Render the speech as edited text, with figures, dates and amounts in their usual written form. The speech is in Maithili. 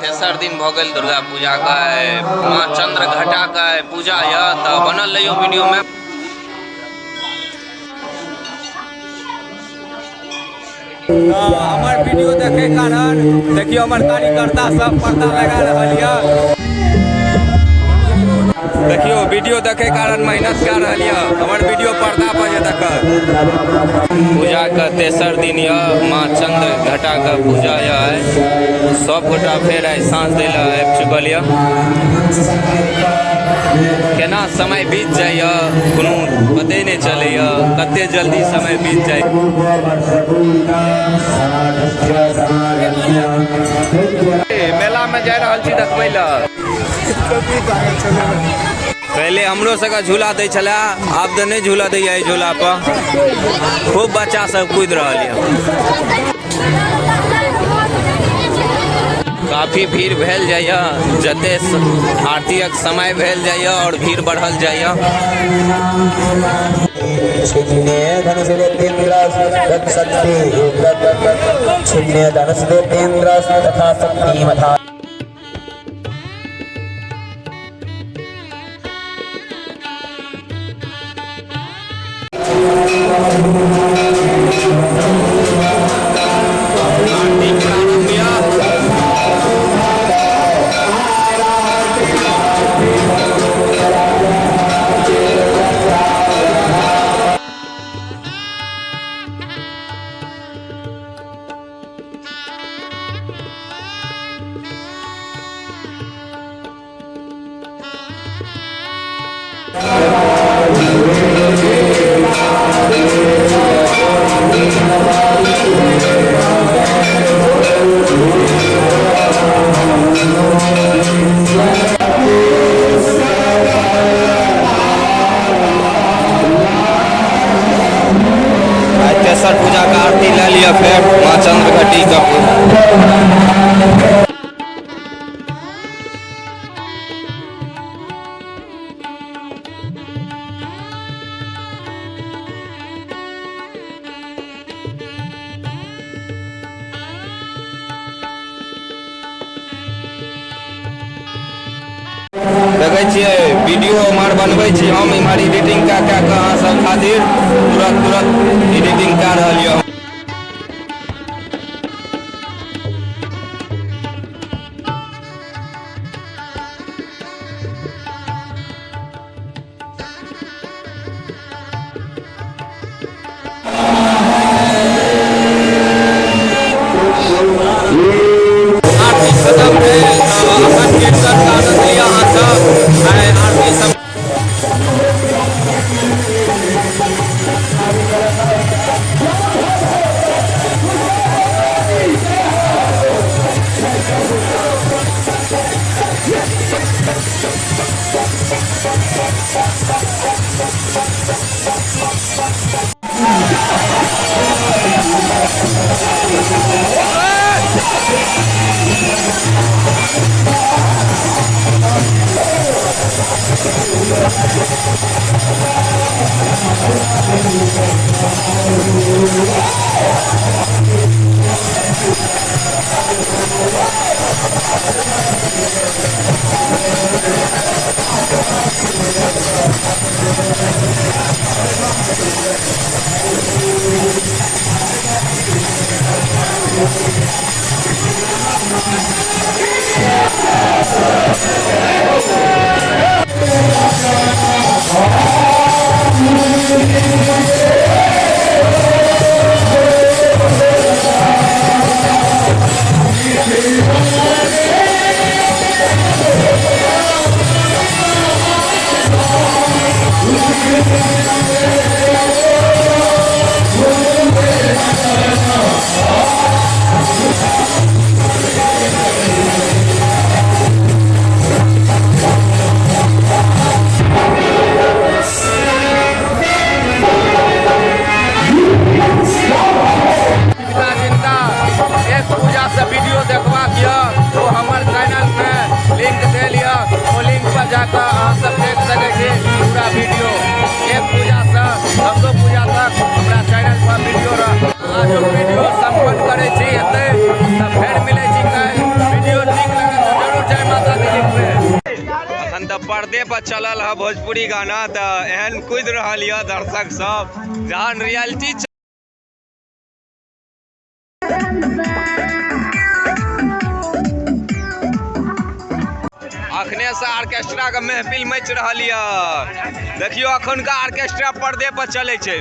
तेसर दिन भऽ गेल दुर्गा पूजा के, माँ चंद्र घटा के पूजा यऽ, तऽ बनल रहियौ वीडियो में। हमर वीडियो देखे कारण देखियो हमर कार्यकर्ता सब पर्दा लगा रहल यऽ। देखियो वीडियो देखे कारण मेहनत कर रहल यऽ, हमर वीडियो पर्दा पर जे देखत। पूजा के तेसर दिन यऽ, माँ चंद्र घटा के पूजा यऽ। सब गोटा फेर आइ साँझ दै लए आबि चुकल यऽ। केना समय बीत जाइए कोनो पते नहि चलैए, कते जल्दी समय बीत जाइ। मेला में जा रहल छी देखबै लए। पहले हमरो सबके झूला दै छलै, आब तऽ नहि झूला दैया। एहि झूला पर खूब बच्चा सब कूदि रहल यऽ। काफी भीड़ भेल जाइए, जते आरतीक समय भेल जाइए और भीड़ बढ़ल जाइए। आरती प्रारंभ यऽ। आइ तेसर पूजा के आरती लए लिअ फेर माँ चंद्र घटी के। देखै छियै वीडियो इम्हर बनबै छी हम, इम्हर एडिटिंग कए कए कऽ अहाँ सब खातिर तुरंत तुरंत एडिटिंग कए रहल यऽ। आरती खत्म भेल तऽ अखन कीर्तन के आनंद लिअ अहाँ सब। आइ आरती सब जिनका जिनका एक पूजा से वीडियो देखबाक यऽ ओ हमर चैनल में लिंक देल यऽ, ओ लिंक पर जाकऽ अहाँ सब देख सकै छी पूरा वीडियो। एक पूजा से दसो पूजा तक हमरा चैनल पर वीडियो रह। आज हम वीडियो सम्पन्न करै छी एतै, तऽ फेर मिलै छी काल्हि। वीडियो नीक लगल पर्दे पर चलल है भोजपुरी गाना तऽ एहन कूदि रहल यऽ दर्शक सब जहन रियलिटी अखने से ऑर्केस्ट्रा के महफिल मचि रहल यऽ। देखियौ अखुनका ऑर्केस्ट्रा पर्दे पर चलै छै।